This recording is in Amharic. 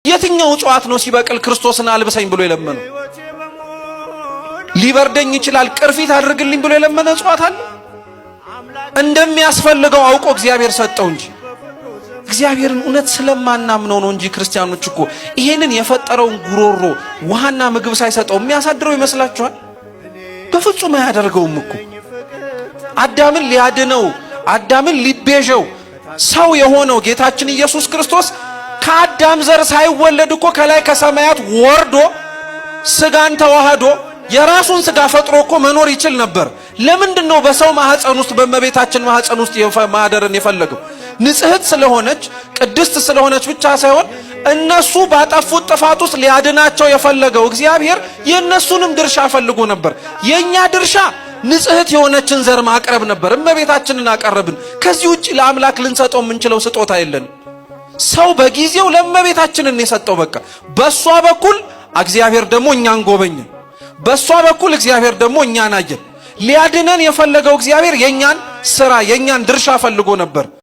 የትኛው እጽዋት ነው ሲበቅል ክርስቶስን አልብሰኝ ብሎ የለመነው? ሊበርደኝ ይችላል ቅርፊት አድርግልኝ ብሎ የለመነ እጽዋት አለ? እንደሚያስፈልገው አውቆ እግዚአብሔር ሰጠው እንጂ። እግዚአብሔርን እውነት ስለማናምነው ነው እንጂ ክርስቲያኖች እኮ ይሄንን የፈጠረውን ጉሮሮ ውሃና ምግብ ሳይሰጠው የሚያሳድረው ይመስላችኋል? በፍጹም አያደርገውም እኮ። አዳምን ሊያድነው፣ አዳምን ሊቤዠው ሰው የሆነው ጌታችን ኢየሱስ ክርስቶስ ከአዳም ዘር ሳይወለድ እኮ ከላይ ከሰማያት ወርዶ ስጋን ተዋህዶ የራሱን ስጋ ፈጥሮ እኮ መኖር ይችል ነበር። ለምንድን ነው በሰው ማህፀን ውስጥ፣ በእመቤታችን ማህፀን ውስጥ ማደርን የፈለገው? ንጽሕት ስለሆነች፣ ቅድስት ስለሆነች ብቻ ሳይሆን እነሱ ባጠፉት ጥፋት ውስጥ ሊያድናቸው የፈለገው እግዚአብሔር የእነሱንም ድርሻ ፈልጎ ነበር። የእኛ ድርሻ ንጽሕት የሆነችን ዘር ማቅረብ ነበር። እመቤታችንን አቀረብን። ከዚህ ውጭ ለአምላክ ልንሰጠው የምንችለው ስጦታ የለንም። ሰው በጊዜው ለእመቤታችንን የሰጠው፣ በቃ በእሷ በኩል እግዚአብሔር ደግሞ እኛን ጎበኘን። በእሷ በኩል እግዚአብሔር ደግሞ እኛን አየን። ሊያድነን የፈለገው እግዚአብሔር የእኛን ስራ፣ የእኛን ድርሻ ፈልጎ ነበር።